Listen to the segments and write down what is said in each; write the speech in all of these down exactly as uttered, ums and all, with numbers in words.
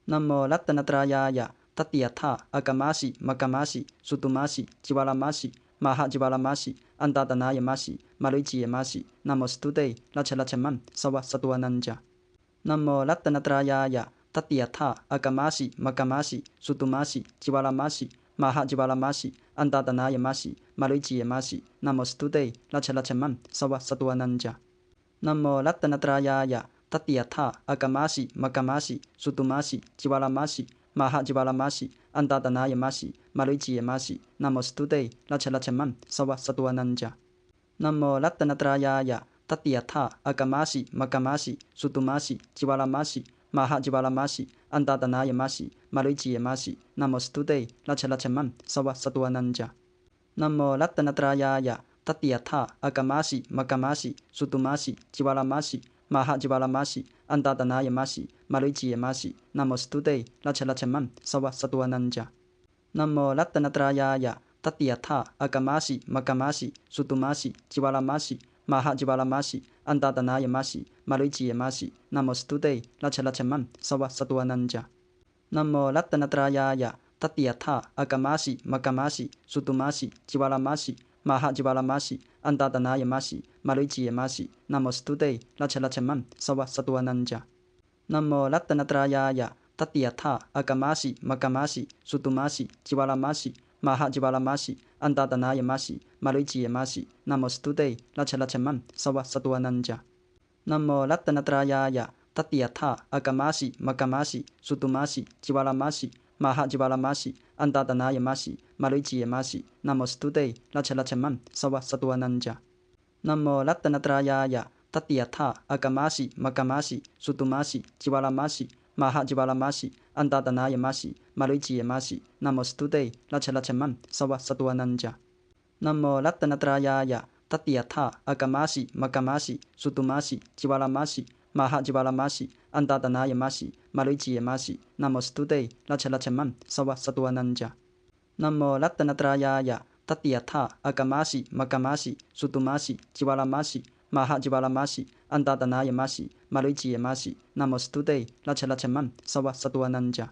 Namo ratanatrayāya. Tatiyaṭṭhā: akamāsi, makamāsi, sutumāsi, jivalamāsi, mahājivalamāsi, antatanāyamāsi, marīciyamāsi, namostute, rakṣa rakṣa maṃ, sarva sattvānañca. Namo ratanatrayāya. Tatiyaṭṭhā: akamāsi, makamāsi, sutumāsi, jivalamāsi, mahājivalamāsi, antatanāyamāsi, marīciyamāsi, namostute, rakṣa rakṣa maṃ, sarva sattvānañca. Namo ratanatrayāya. Tatiyaṭṭhā: akamāsi, makamāsi, sutumāsi, jivalamāsi, mahājivalamāsi, antatanāyamāsi, marīciyamāsi, namostute, rakṣa rakṣa maṃ, sarva sattvānañca. Namo ratanatrayāya. Tatiyaṭṭhā: akamāsi, makamāsi, sutumāsi, jivalamāsi, mahājivalamāsi, antatanāyamāsi, marīciyamāsi, namostute, rakṣa rakṣa maṃ, sarva sattvānañca. Namo ratanatrayāya. Tatiyaṭṭhā: akamāsi, makamāsi, sutumāsi, jivalamāsi, mahājivalamāsi, antatanāyamāsi, marīciyamāsi, namostute, rakṣa rakṣa maṃ, sarva sattvānañca. Namo ratanatrayāya. Tatiyaṭṭhā: akamāsi, makamāsi, sutumāsi, jivalamāsi, mahājivalamāsi, antatanāyamāsi, marīciyamāsi, namostute, rakṣa rakṣa maṃ, sarva sattvānañca. Namo ratanatrayāya. Tatiyaṭṭhā: akamāsi, makamāsi, sutumāsi, jivalamāsi, mahājivalamāsi, antatanāyamāsi, marīciyamāsi, namostute, rakṣa rakṣa maṃ, sarva sattvānañca. Namo ratanatrayāya. Tatiyaṭṭhā: akamāsi, makamāsi, sutumāsi, jivalamāsi, mahājivalamāsi, antatanāyamāsi, marīciyamāsi, namostute, rakṣa rakṣa maṃ, sarva sattvānañca. Namo ratanatrayāya. Tatiyaṭṭhā: akamāsi, makamāsi, sutumāsi, jivalamāsi, mahājivalamāsi, antatanāyamāsi, marīciyamāsi, namostute, rakṣa rakṣa maṃ, sarva sattvānañca. Namo ratanatrayāya. Tatiyaṭṭhā: akamāsi, makamāsi, sutumāsi, jivalamāsi, mahājivalamāsi, antatanāyamāsi, marīciyamāsi, namostute, rakṣa rakṣa maṃ, sarva sattvānañca. Namo ratanatrayāya. Tatiyaṭṭhā: akamāsi, makamāsi, sutumāsi, jivalamāsi, mahājivalamāsi, antatanāyamāsi, marīciyamāsi, namostute, rakṣa rakṣa maṃ, sarva sattvānañca. Namo ratanatrayāya. Tatiyaṭṭhā: akamāsi, makamāsi, sutumāsi, jivalamāsi, mahājivalamāsi, antatanāyamāsi, marīciyamāsi, namostute, rakṣa rakṣa maṃ, sarva sattvānañca.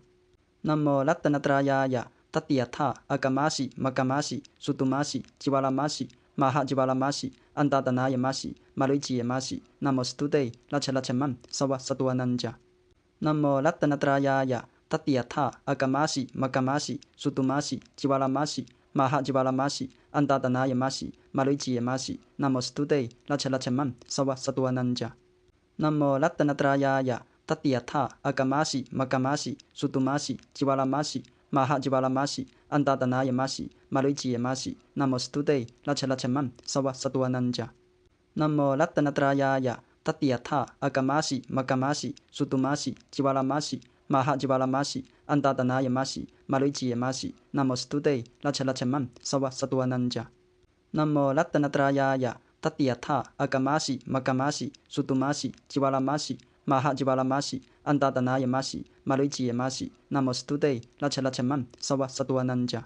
Namo ratanatrayāya. Tatiyaṭṭhā: akamāsi, makamāsi, sutumāsi, jivalamāsi, mahājivalamāsi, antatanāyamāsi, marīciyamāsi, namostute, rakṣa rakṣa maṃ, sarva sattvānañca. Namo ratanatrayāya. Tatiyaṭṭhā: akamāsi, makamāsi, sutumāsi, jivalamāsi, mahājivalamāsi, antatanāyamāsi, marīciyamāsi, namostute, rakṣa rakṣa maṃ, sarva sattvānañca. Namo ratanatrayāya. Tatiyaṭṭhā: akamāsi, makamāsi, sutumāsi, jivalamāsi, mahājivalamāsi, antatanāyamāsi, marīciyamāsi, namostute, rakṣa rakṣa maṃ, sarva sattvānañca. Namo ratanatrayāya. Tatiyaṭṭhā: akamāsi, makamāsi, sutumāsi, jivalamāsi, mahājivalamāsi, antatanāyamāsi, marīciyamāsi, namostute, rakṣa rakṣa maṃ, sarva sattvānañca. Namo ratanatrayāya. Tatiyaṭṭhā: akamāsi, makamāsi, sutumāsi, jivalamāsi, mahājivalamāsi, antatanāyamāsi, marīciyamāsi, namostute, rakṣa rakṣa maṃ, sarva sattvānañca.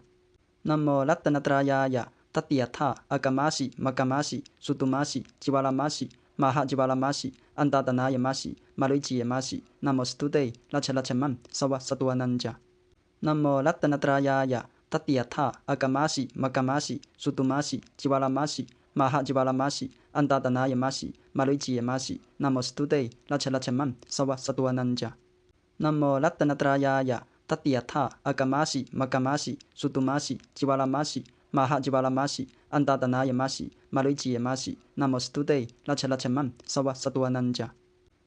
Namo ratanatrayāya. Tatiyaṭṭhā: akamāsi, makamāsi, sutumāsi, jivalamāsi, mahājivalamāsi, antatanāyamāsi, marīciyamāsi, namostute, rakṣa rakṣa maṃ, sarva sattvānañca. Namo ratanatrayāya. Tatiyaṭṭhā: akamāsi, makamāsi, sutumāsi, jivalamāsi, mahājivalamāsi, antatanāyamāsi, marīciyamāsi, namostute, rakṣa rakṣa maṃ, sarva sattvānañca. Namo ratanatrayāya. Tatiyaṭṭhā: akamāsi, makamāsi, sutumāsi, jivalamāsi, mahājivalamāsi, antatanāyamāsi, marīciyamāsi, namostute, rakṣa rakṣa maṃ, sarva sattvānañca.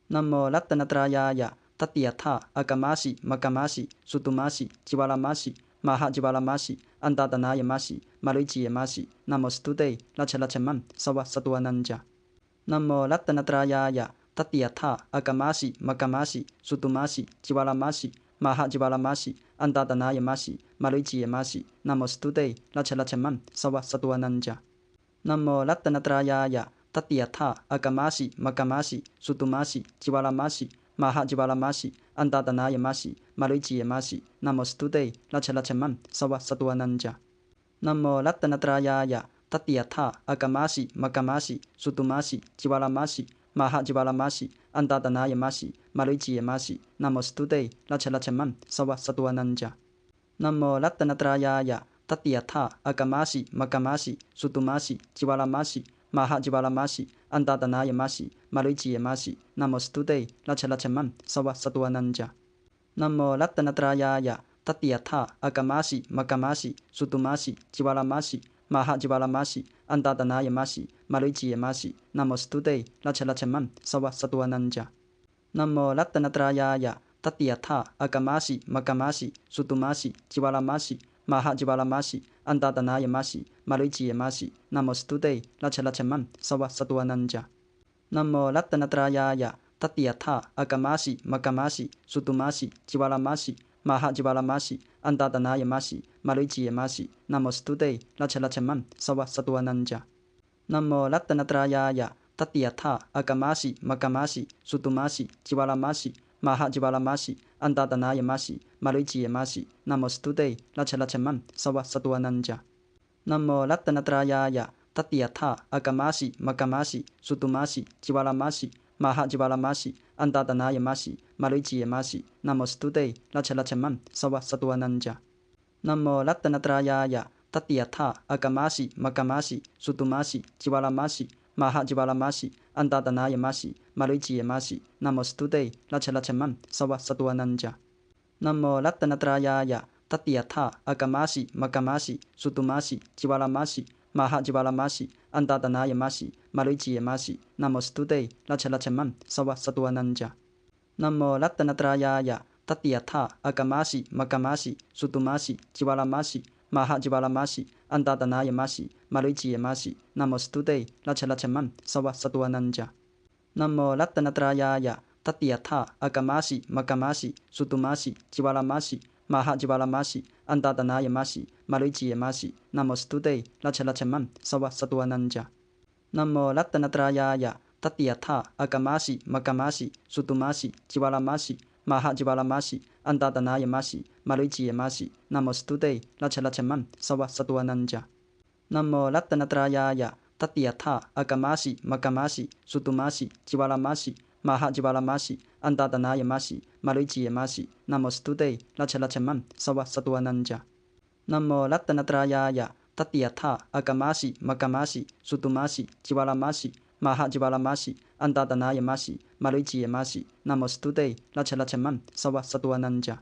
Namo ratanatrayāya. Tatiyaṭṭhā: akamāsi, makamāsi, sutumāsi, jivalamāsi, mahājivalamāsi, antatanāyamāsi, marīciyamāsi, namostute, rakṣa rakṣa maṃ, sarva sattvānañca. Namo ratanatrayāya. Tatiyaṭṭhā: akamāsi, makamāsi, sutumāsi, jivalamāsi, mahājivalamāsi, antatanāyamāsi, marīciyamāsi, namostute, rakṣa rakṣa maṃ, sarva sattvānañca. Namo ratanatrayāya. Tatiyaṭṭhā: akamāsi, makamāsi, sutumāsi, jivalamāsi, mahājivalamāsi, antatanāyamāsi, marīciyamāsi, namostute, rakṣa rakṣa maṃ, sarva sattvānañca. Namo ratanatrayāya. Tatiyaṭṭhā: akamāsi, makamāsi, sutumāsi, jivalamāsi, māhajivālamāsi, antātanāyamāsi, marīciyamāsi, namostute, rakkha rakkha maṃ, sarva sattvānañca. Namo ratanatrayāya, tatiyatha, akamāsi, makamāsi, sutumāsi, jivālamāsi, māhajivālamāsi, antātanāyamāsi, marīciyamāsi, namostute, rakkha rakkha maṃ, sarva sattvānañca. Namo ratanatrayāya, tatiyatha, akamāsi, makamāsi, sutumāsi, jivālamāsi, māhajivālamāsi, antātanāyamāsi, marīciyamāsi, namostute, rakkha rakkha maṃ, sarva sattvānañca. Namo ratanatrayāya, tatiyatha, akamāsi, makamāsi, sutumāsi, jivālamāsi, māhajivālamāsi, antātanāyamāsi, marīciyamāsi, namostute, rakkha rakkha maṃ, sarva sattvānañca. Namo ratanatrayāya, tatiyatha, akamāsi, makamāsi, sutumāsi, jivālamāsi, māhajivālamāsi, antātanāyamāsi, marīciyamāsi, namostute, rakkha rakkha maṃ, sarva sattvānañca. Namo ratanatrayāya, tatiyatha, akamāsi, makamāsi, sutumāsi, jivālamāsi, māhajivālamāsi, antātanāyamāsi, marīciyamāsi, namostute, rakkha rakkha maṃ, sarva sattvānañca. Namo ratanatrayāya, tatiyatha, akamāsi, makamāsi, sutumāsi, jivālamāsi, māhajivālamāsi, antātanāyamāsi, marīciyamāsi, namostute, rakkha rakkha maṃ, sarva sattvānañca. Namo ratanatrayāya, tatiyatha, akamāsi, makamāsi, sutumāsi, jivālamāsi, māhajivālamāsi, antātanāyamāsi, marīciyamāsi, namostute, rakkha rakkha maṃ, sarva sattvānañca. Namo ratanatrayāya, tatiyatha, akamāsi, makamāsi, sutumāsi, jivālamāsi, māhajivālamāsi, antātanāyamāsi, marīciyamāsi, namostute, rakkha rakkha maṃ, sarva sattvānañca. Namo ratanatrayāya, tatiyatha, akamāsi, makamāsi, sutumāsi, jivālamāsi, māhajivālamāsi, antātanāyamāsi, marīciyamāsi, namostute, rakkha rakkha maṃ, sarva sattvānañca. Namo ratanatrayāya, tatiyatha, akamāsi, makamāsi, sutumāsi, jivālamāsi, māhajivālamāsi, antātanāyamāsi, marīciyamāsi, namostute, rakkha rakkha maṃ, sarva sattvānañca. Namo ratanatrayāya, tatiyatha, akamāsi, makamāsi, sutumāsi, jivālamāsi, māhajivālamāsi, antātanāyamāsi, marīciyamāsi, namostute, rakkha rakkha maṃ, sarva sattvānañca. Namo ratanatrayāya, tatiyatha, akamāsi, makamāsi, sutumāsi, jivālamāsi, māhajivālamāsi, antātanāyamāsi, marīciyamāsi, namostute, rakkha rakkha maṃ, sarva sattvānañca. Namo ratanatrayāya, tatiyatha, akamāsi, makamāsi, sutumāsi, jivālamāsi, māhajivālamāsi, antātanāyamāsi, marīciyamāsi, namostute, rakkha rakkha maṃ, sarva sattvānañca.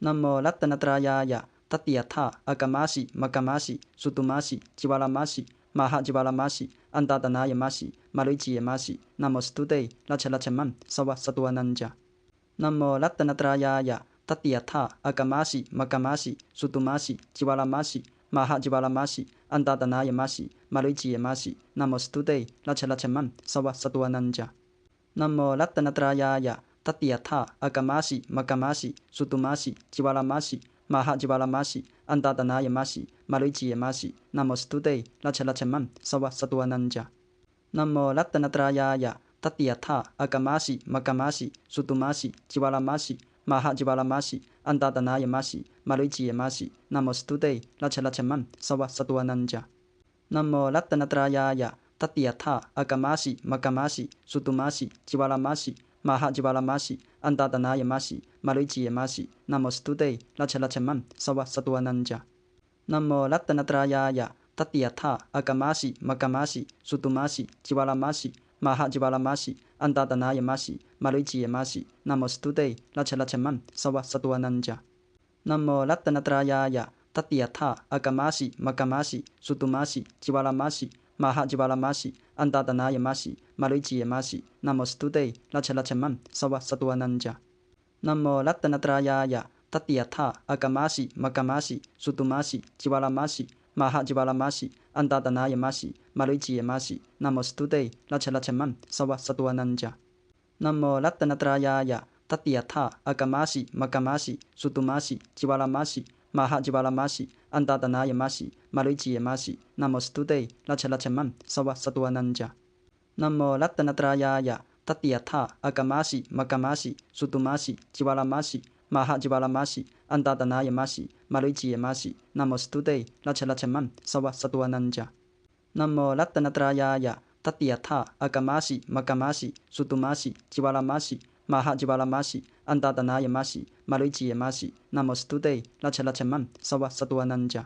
Namo ratanatrayāya, tatiyatha, akamāsi, makamāsi, sutumāsi, jivālamāsi, māhajivālamāsi, antātanāyamāsi, marīciyamāsi, namostute, rakkha rakkha maṃ, sarva sattvānañca. Namo ratanatrayāya, tatiyatha, akamāsi, makamāsi, sutumāsi, jivālamāsi, māhajivālamāsi, antātanāyamāsi, marīciyamāsi, namostute, rakkha rakkha maṃ, sarva sattvānañca. Namo ratanatrayāya, tatiyatha, akamāsi, makamāsi, sutumāsi, jivālamāsi, māhajivālamāsi, antātanāyamāsi, marīciyamāsi, namostute, rakkha rakkha maṃ, sarva sattvānañca. Namo ratanatrayāya, tatiyatha, akamāsi, makamāsi, sutumāsi, jivālamāsi, māhajivālamāsi, antātanāyamāsi, marīciyamāsi, namostute, rakkha rakkha maṃ, sarva sattvānañca. Namo ratanatrayāya, tatiyatha, akamāsi, makamāsi, sutumāsi, jivālamāsi, māhajivālamāsi, antātanāyamāsi, marīciyamāsi, namostute, rakkha rakkha maṃ, sarva sattvānañca. Namo ratanatrayāya, tatiyatha, akamāsi, makamāsi, sutumāsi, jivālamāsi, māhajivālamāsi, antātanāyamāsi, marīciyamāsi, namostute, rakkha rakkha maṃ, sarva sattvānañca. Namo ratanatrayāya, tatiyatha, akamāsi, makamāsi, sutumāsi, jivālamāsi, māhajivālamāsi, antātanāyamāsi, marīciyamāsi, namostute, rakkha rakkha maṃ, sarva sattvānañca. Namo ratanatrayāya, tatiyatha, akamāsi, makamāsi, sutumāsi, jivālamāsi, māhajivālamāsi, antātanāyamāsi, marīciyamāsi, namostute, rakkha rakkha maṃ, sarva sattvānañca. Namo ratanatrayāya, tatiyatha, akamāsi, makamāsi, sutumāsi, jivālamāsi, māhajivālamāsi, antātanāyamāsi, marīciyamāsi, namostute, rakkha rakkha maṃ, sarva sattvānañca. Namo ratanatrayāya, tatiyatha, akamāsi, makamāsi, sutumāsi, jivālamāsi, māhajivālamāsi, antātanāyamāsi, marīciyamāsi, namostute, rakkha rakkha maṃ, sarva sattvānañca. Namo ratanatrayāya, tatiyatha, akamāsi, makamāsi, sutumāsi, jivalamāsi, mahājivalamāsi, antatanāyamāsi, marīciyamāsi, namostute, rājaraja maṃsavasatvannañca.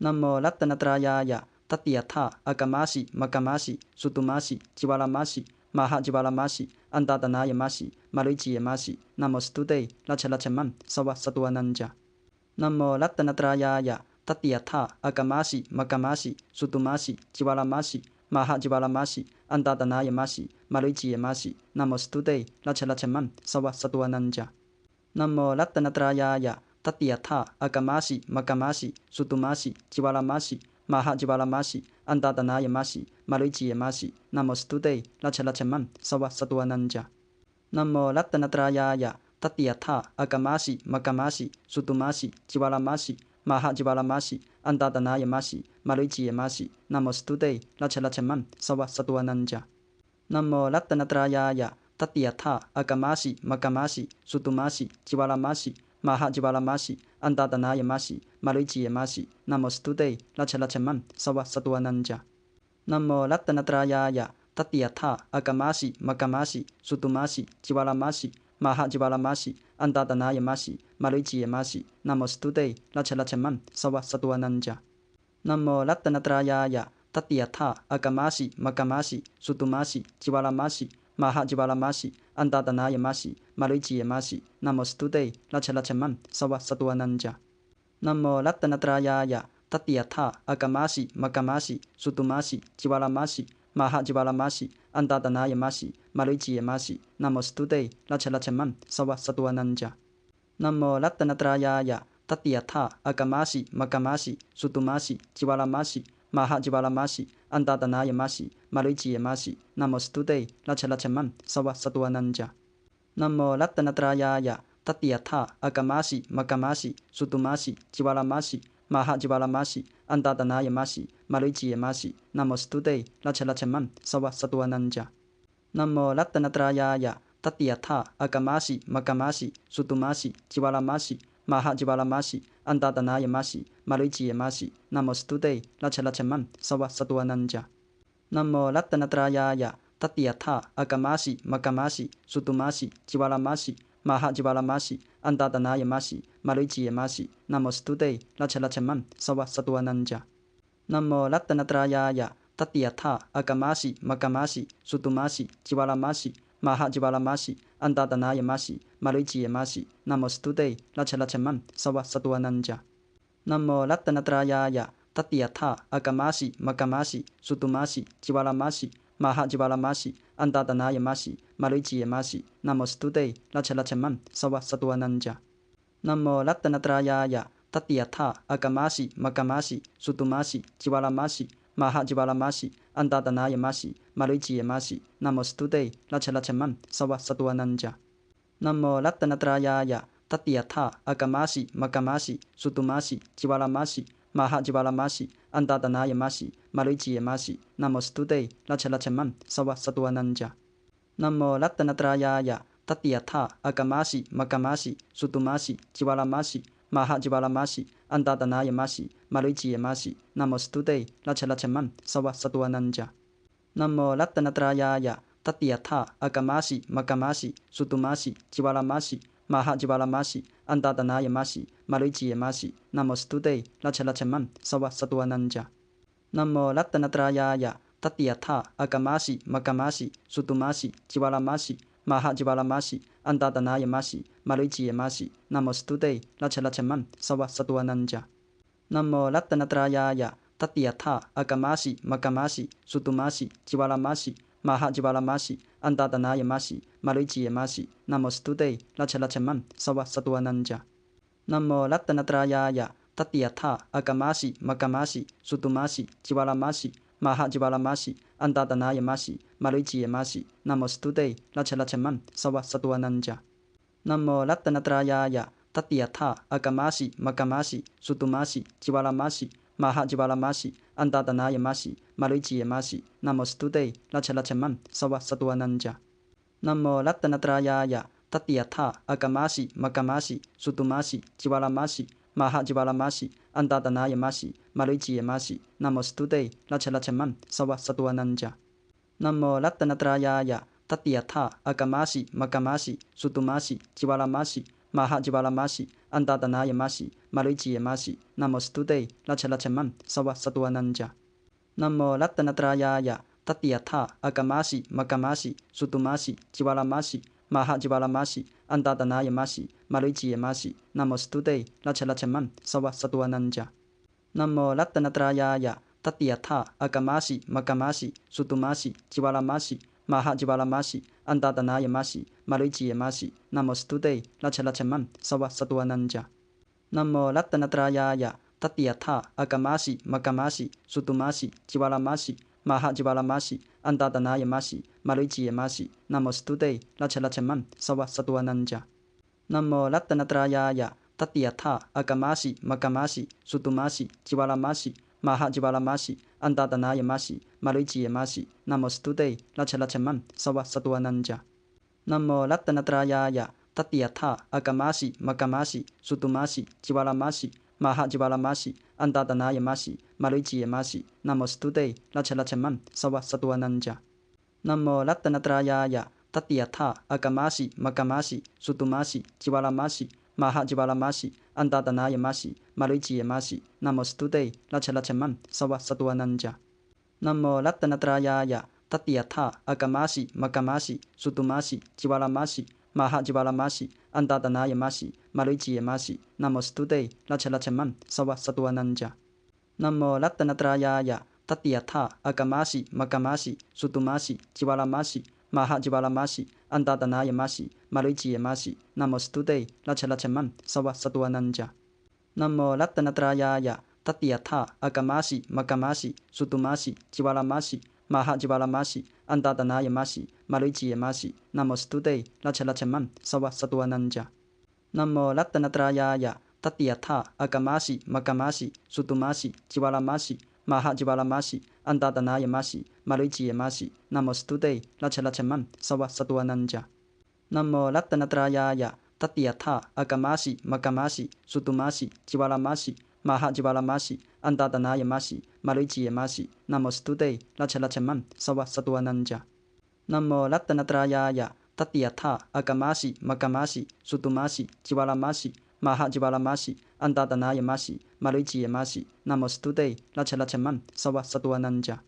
Namo ratanatrayāya, tatiyatha, akamāsi, makamāsi, sutumāsi, jivalamāsi, mahājivalamāsi, antatanāyamāsi, marīciyamāsi, namostute, rājaraja maṃsavasatvannañca. Namo ratanatrayāya, tatiyatha, akamāsi, makamāsi, sutumāsi, jivalamāsi, mahājivalamāsi, antatanāyamāsi, marīciyamāsi, namostute, rājaraja maṃsavasatvannañca. Namo ratanatrayāya, tatiyatha, akamāsi, makamāsi, sutumāsi, jivalamāsi, mahājivalamāsi, antatanāyamāsi, marīciyamāsi, namostute, rājaraja maṃsavasatvannañca. Namo ratanatrayāya, tatiyatha, akamāsi, makamāsi, sutumāsi, jivalamāsi, mahājivalamāsi, antatanāyamāsi, marīciyamāsi, namostute, rājaraja maṃsavasatvannañca. Namo ratanatrayāya, tatiyatha, akamāsi, makamāsi, sutumāsi, jivalamāsi, mahājivalamāsi, antatanāyamāsi, marīciyamāsi, namostute, rājaraja maṃsavasatvannañca. Namo ratanatrayāya, tatiyatha, akamāsi, makamāsi, sutumāsi, jivalamāsi, mahājivalamāsi, antatanāyamāsi, marīciyamāsi, namostute, rājaraja maṃsavasatvannañca. Namo ratanatrayāya, tatiyatha, akamāsi, makamāsi, sutumāsi, jivalamāsi, mahājivalamāsi, antatanāyamāsi, marīciyamāsi, namostute, rājaraja maṃsavasatvannañca. Namo ratanatrayāya, tatiyatha, akamāsi, makamāsi, sutumāsi, jivalamāsi, mahājivalamāsi, antatanāyamāsi, marīciyamāsi, namostute, rājaraja maṃsavasatvannañca. Namo ratanatrayāya, tatiyatha, akamāsi, makamāsi, sutumāsi, jivalamāsi, mahājivalamāsi, antatanāyamāsi, marīciyamāsi, namostute, rājaraja maṃsavasatvannañca. Namo ratanatrayāya, tatiyatha, akamāsi, makamāsi, sutumāsi, jivalamāsi, mahājivalamāsi, antatanāyamāsi, marīciyamāsi, namostute, rājaraja maṃsavasatvannañca. Namo ratanatrayāya, tatiyatha, akamāsi, makamāsi, sutumāsi, jivalamāsi, mahājivalamāsi, antatanāyamāsi, marīciyamāsi, namostute, rājaraja maṃsavasatvannañca. Namo ratanatrayāya, tatiyatha, akamāsi, makamāsi, sutumāsi, jivalamāsi, mahājivalamāsi, antatanāyamāsi, marīciyamāsi, namostute, rājaraja maṃsavasatvannañca. Namo ratanatrayāya, tatiyatha, akamāsi, makamāsi, sutumāsi, jivalamāsi, mahājivalamāsi, antatanāyamāsi, marīciyamāsi, namostute, rājaraja maṃsavasatvannañca. Namo ratanatrayāya, tatiyatha, akamāsi, makamāsi, sutumāsi, jivalamāsi, mahājivalamāsi, antatanāyamāsi, marīciyamāsi, namostute, rājaraja maṃsavasatvannañca. Namo ratanatrayāya, tatiyatha, akamāsi, makamāsi, sutumāsi, jivalamāsi, mahājivalamāsi, antatanāyamāsi, marīciyamāsi, namostute, rājaraja maṃsavasatvannañca. Namo ratanatrayāya, tatiyatha, akamāsi, makamāsi, sutumāsi, jivalamāsi, mahājivalamāsi, antatanāyamāsi, marīciyamāsi, namostute, rājaraja maṃsavasatvannañca. Namo ratanatrayāya, tatiyatha, akamāsi, makamāsi, sutumāsi, jivalamāsi, mahājivalamāsi, antatanāyamāsi, marīciyamāsi, namostute, rājaraja maṃsavasatvannañca. Namo ratanatrayāya, tatiyatha, akamāsi, makamāsi, sutumāsi, jivalamāsi, mahājivalamāsi, antatanāyamāsi, marīciyamāsi, namostute, rājaraja maṃsavasatvannañca. Namo ratanatrayāya, tatiyatha, akamāsi, makamāsi, sutumāsi, jivalamāsi, mahājivalamāsi, antatanāyamāsi, marīciyamāsi, namostute, rājaraja maṃsavasatvannañca. Namo ratanatrayāya, tatiyatha, akamāsi, makamāsi, sutumāsi, jivalamāsi, mahājivalamāsi, antatanāyamāsi, marīciyamāsi, namostute, rājaraja maṃsavasatvannañca. Namo ratanatrayāya, tatiyatha, akamāsi, makamāsi, sutumāsi, jivalamāsi, mahājivalamāsi, antatanāyamāsi, marīciyamāsi, namostute, rājaraja maṃsavasatvannañca. Namo ratanatrayāya, tatiyatha, akamāsi, makamāsi, sutumāsi, jivalamāsi, mahājivalamāsi, antatanāyamāsi, marīciyamāsi, namostute, rājaraja maṃsavasatvannañca. Namo ratanatrayāya, tatiyatha, akamāsi, makamāsi, sutumāsi, jivalamāsi, mahājivalamāsi, antatanāyamāsi, marīciyamāsi, namostute, rājaraja maṃsavasatvannañca. Namo ratanatrayāya. Tatiyaṭṭhā: akamāsi, makamāsi, sutumāsi, jivālamāsi, mahājivālamāsi, antatanāyamāsi, marīciyamāsi, namostute, rakṣa rakṣa maṃ, sarva sattvānañca. Namo ratanatrayāya. Tatiyaṭṭhā: akamāsi, makamāsi, sutumāsi, jivālamāsi, mahājivālamāsi, antatanāyamāsi, marīciyamāsi, namostute, rakṣa rakṣa maṃ, sarva sattvānañca. Namo ratanatrayāya. Tatiyaṭṭhā: akamāsi, makamāsi, sutumāsi, jivālamāsi, mahājivālamāsi, antatanāyamāsi, marīciyamāsi, namostute, rakṣa rakṣa maṃ, sarva sattvānañca. Namo ratanatrayāya. Tatiyaṭṭhā: akamāsi, makamāsi, sutumāsi, jivālamāsi, mahājivālamāsi, antatanāyamāsi, marīciyamāsi, namostute, rakṣa rakṣa maṃ, sarva sattvānañca. Namo ratanatrayāya. Tatiyaṭṭhā: akamāsi, makamāsi, sutumāsi, jivālamāsi, mahājivālamāsi, antatanāyamāsi, marīciyamāsi, namostute, rakṣa rakṣa maṃ, sarva sattvānañca. Namo ratanatrayāya. Tatiyaṭṭhā: akamāsi, makamāsi, sutumāsi, jivālamāsi, mahājivālamāsi, antatanāyamāsi, marīciyamāsi, namostute, rakṣa rakṣa maṃ, sarva sattvānañca. Namo ratanatrayāya. Tatiyaṭṭhā: akamāsi, makamāsi, sutumāsi, jivālamāsi, mahājivālamāsi, antatanāyamāsi, marīciyamāsi, namostute, rakṣa rakṣa maṃ, sarva sattvānañca. Namo ratanatrayāya. Tatiyaṭṭhā: akamāsi, makamāsi, sutumāsi, jivālamāsi, mahājivālamāsi, antatanāyamāsi, marīciyamāsi, namostute, rakṣa rakṣa maṃ, sarva sattvānañca. Namo ratanatrayāya. Tatiyaṭṭhā: akamāsi, makamāsi, sutumāsi, jivālamāsi, mahājivālamāsi, antatanāyamāsi, marīciyamāsi, namostute, rakṣa rakṣa maṃ, sarva sattvānañca. Namo ratanatrayāya. Tatiyaṭṭhā: akamāsi, makamāsi, sutumāsi, jivālamāsi, mahājivālamāsi, antatanāyamāsi, marīciyamāsi, namostute, rakṣa rakṣa maṃ, sarva sattvānañca. Namo ratanatrayāya. Tatiyaṭṭhā: akamāsi, makamāsi, sutumāsi, jivālamāsi, mahājivālamāsi, antatanāyamāsi, marīciyamāsi, namostute, rakṣa rakṣa maṃ, sarva sattvānañca. Namo ratanatrayāya. Tatiyaṭṭhā: akamāsi, makamāsi, sutumāsi, jivālamāsi, mahājivālamāsi, antatanāyamāsi, marīciyamāsi, namostute, rakṣa rakṣa maṃ, sarva sattvānañca. Namo ratanatrayāya. Tatiyaṭṭhā: akamāsi, makamāsi, sutumāsi, jivālamāsi, mahājivālamāsi, antatanāyamāsi, marīciyamāsi, namostute, rakṣa rakṣa maṃ, sarva sattvānañca.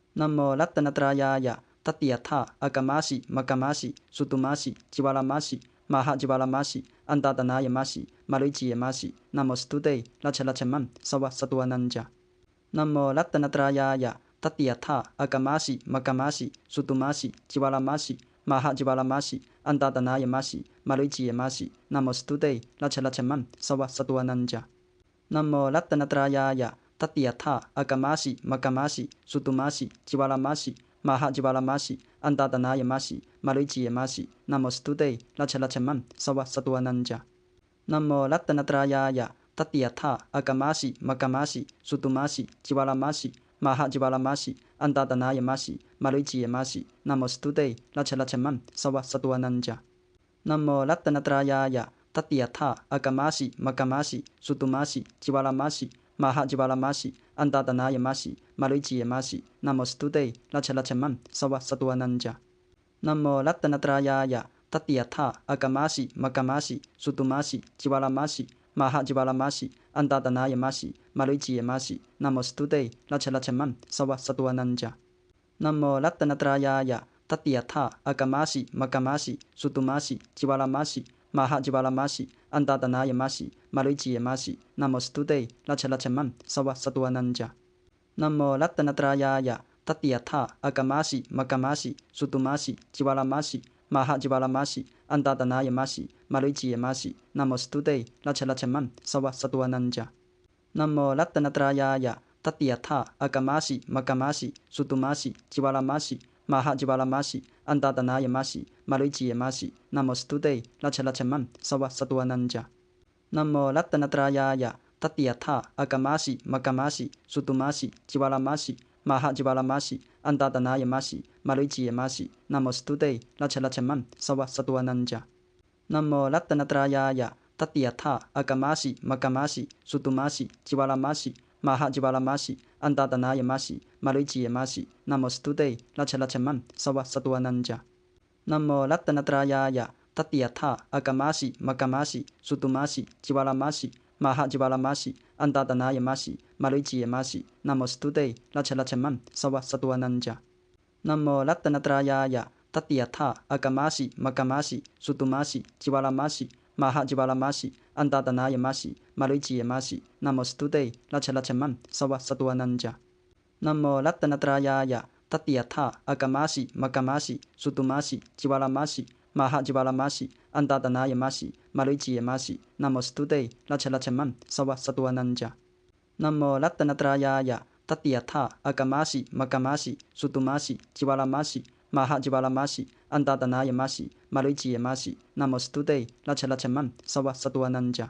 Namo ratanatrayāya. Tatiyaṭṭhā: akamāsi, makamāsi, sutumāsi, jivālamāsi, mahājivālamāsi, antatanāyamāsi, marīciyamāsi, namostute, rakṣa rakṣa maṃ, sarva sattvānañca. Namo ratanatrayāya. Tatiyaṭṭhā: akamāsi, makamāsi, sutumāsi, jivālamāsi, mahājivālamāsi, antatanāyamāsi, marīciyamāsi, namostute, rakṣa rakṣa maṃ, sarva sattvānañca. Namo ratanatrayāya. Tatiyaṭṭhā: akamāsi, makamāsi, sutumāsi, jivālamāsi, mahājivālamāsi, antatanāyamāsi, marīciyamāsi, namostute, rakṣa rakṣa maṃ, sarva sattvānañca. Namo ratanatrayāya. Tatiyaṭṭhā: akamāsi, makamāsi, sutumāsi, jivālamāsi, mahājivālamāsi, antatanāyamāsi, marīciyamāsi, namostute, rakṣa rakṣa maṃ, sarva sattvānañca. Namo ratanatrayāya. Tatiyaṭṭhā: akamāsi, makamāsi, sutumāsi, jivālamāsi, mahājivālamāsi, antatanāyamāsi, marīciyamāsi, namostute, rakṣa rakṣa maṃ, sarva sattvānañca. Namo ratanatrayāya. Tatiyaṭṭhā: akamāsi, makamāsi, sutumāsi, jivālamāsi, mahājivālamāsi, antatanāyamāsi, marīciyamāsi, namostute, rakṣa rakṣa maṃ, sarva sattvānañca. Namo ratanatrayāya. Tatiyaṭṭhā: akamāsi, makamāsi, sutumāsi, jivālamāsi, mahājivālamāsi, antatanāyamāsi, marīciyamāsi, namostute, rakṣa rakṣa maṃ, sarva sattvānañca. Namo ratanatrayāya. Tatiyaṭṭhā: akamāsi, makamāsi, sutumāsi, jivālamāsi, mahājivālamāsi, antatanāyamāsi, marīciyamāsi, namostute, rakṣa rakṣa maṃ, sarva sattvānañca. Namo ratanatrayāya. Tatiyaṭṭhā: akamāsi, makamāsi, sutumāsi, jivālamāsi, mahājivālamāsi, antatanāyamāsi, marīciyamāsi, namostute, rakṣa rakṣa maṃ, sarva sattvānañca. Namo ratanatrayāya. Tatiyaṭṭhā: akamāsi, makamāsi, sutumāsi, jivālamāsi, mahājivālamāsi, antatanāyamāsi, marīciyamāsi, namostute, rakṣa rakṣa maṃ, sarva sattvānañca. Namo ratanatrayāya. Tatiyaṭṭhā: akamāsi, makamāsi, sutumāsi, jivālamāsi, Mahājivalamāsi, Antatanāyamāsi, Marīciyamāsi, Namostute, Rajaraja maṃ, Sava Sattu vanaṃ ca. Namo Ratanatrayāya, Tatiyaṭṭha, Akamāsi, Makamāsi, Sutumāsi, Jivalamāsi, Mahājivalamāsi, Antatanāyamāsi, Marīciyamāsi, Namostute, Rajaraja maṃ, Sava Sattu vanaṃ ca. Namo Ratanatrayāya, Tatiyaṭṭha, Akamāsi, Makamāsi, Sutumāsi, Jivalamāsi, Mahājivalamāsi, Antatanāyamāsi, Marīciyamāsi, Namostute, Rajaraja maṃ, Sava Sattu vanaṃ ca. Namo Ratanatrayāya, Tatiyaṭṭha, Akamāsi, Makamāsi, Sutumāsi, Jivalamāsi, Mahājivalamāsi, Antatanāyamāsi, Marīciyamāsi, Namostute, Rajaraja maṃ, Sava Sattu vanaṃ ca. Namo Ratanatrayāya, Tatiyaṭṭha, Akamāsi, Makamāsi, Sutumāsi, Jivalamāsi, Mahājivalamāsi, Antatanāyamāsi, Marīciyamāsi, Namostute, Rajaraja maṃ, Sava Sattu vanaṃ ca.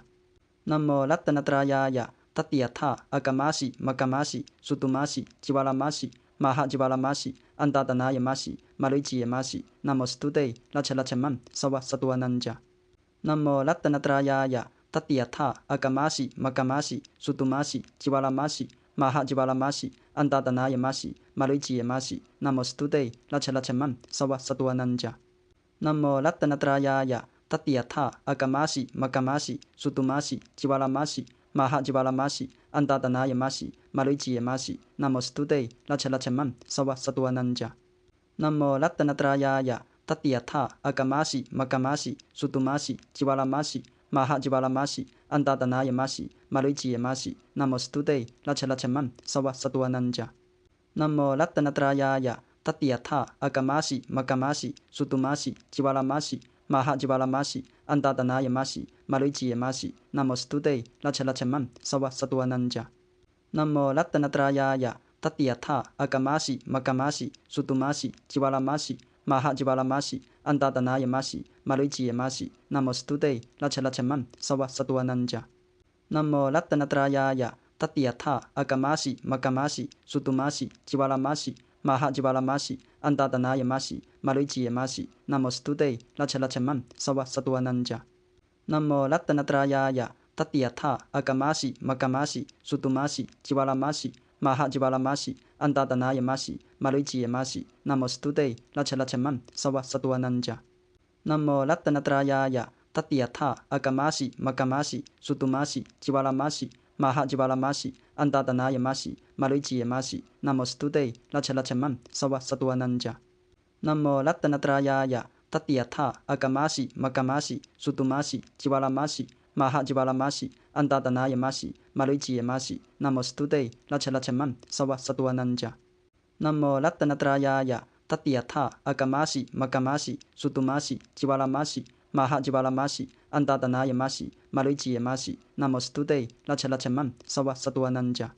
Namo Ratanatrayāya, Tatiyaṭṭha, Akamāsi, Makamāsi, Sutumāsi, Jivalamāsi, Mahājivalamāsi, Antatanāyamāsi, Marīciyamāsi, Namostute, Rajaraja maṃ, Sava Sattu vanaṃ ca. Namo Ratanatrayāya, Tatiyaṭṭha, Akamāsi, Makamāsi, Sutumāsi, Jivalamāsi, Mahājivalamāsi, Antatanāyamāsi, Marīciyamāsi, Namostute, Rajaraja maṃ, Sava Sattu vanaṃ ca. Namo Ratanatrayāya, Tatiyaṭṭha, Akamāsi, Makamāsi, Sutumāsi, Jivalamāsi, Mahājivalamāsi, Antatanāyamāsi, Marīciyamāsi, Namostute, Rajaraja maṃ, Sava Sattu vanaṃ ca. Namo Ratanatrayāya, Tatiyaṭṭha, Akamāsi, Makamāsi, Sutumāsi, Jivalamāsi, Mahājivalamāsi, Antatanāyamāsi, Marīciyamāsi, Namostute, Rajaraja maṃ, Sava Sattu vanaṃ ca. Namo Ratanatrayāya, Tatiyaṭṭha, Akamāsi, Makamāsi, Sutumāsi, Jivalamāsi, Mahājivalamāsi, Antatanāyamāsi, Marīciyamāsi, Namostute, Rajaraja maṃ, Sava Sattu vanaṃ ca. Namo Ratanatrayāya, Tatiyaṭṭha, Akamāsi, Makamāsi, Sutumāsi, Jivalamāsi, Mahājivalamāsi, Antatanāyamāsi, Marīciyamāsi, Namostute, Rajaraja maṃ, Sava Sattu vanaṃ ca. Namo Ratanatrayāya, Tatiyaṭṭha, Akamāsi, Makamāsi, Sutumāsi, Jivalamāsi, Mahājivalamāsi, Antatanāyamāsi, Marīciyamāsi, Namostute, Rajaraja maṃ, Sava Sattu vanaṃ ca. Namo Ratanatrayāya, Tatiyaṭṭha, Akamāsi, Makamāsi, Sutumāsi, Jivalamāsi, Mahājivalamāsi, Antatanāyamāsi, Marīciyamāsi, Namostute, Rajaraja maṃ, Sava Sattu vanaṃ ca. Namo Ratanatrayāya, Tatiyaṭṭha, Akamāsi, Makamāsi, Sutumāsi, Jivalamāsi, Mahājivalamāsi, Antatanāyamāsi, Marīciyamāsi, Namostute, Rajaraja maṃ, Sava Sattu vanaṃ ca. Namo Ratanatrayāya, Tatiyaṭṭha, Akamāsi, Makamāsi, Sutumāsi, Jivalamāsi, Mahājivalamāsi, Antatanāyamāsi, Marīciyamāsi, Namostute, Rajaraja maṃ, Sava Sattu vanaṃ ca. Namo Ratanatrayāya, Tatiyaṭṭha, Akamāsi, Makamāsi, Sutumāsi, Jivalamāsi, Mahājivalamāsi, Antatanāyamāsi, Marīciyamāsi, Namostute, Rajaraja maṃ, Sava Sattu vanaṃ ca.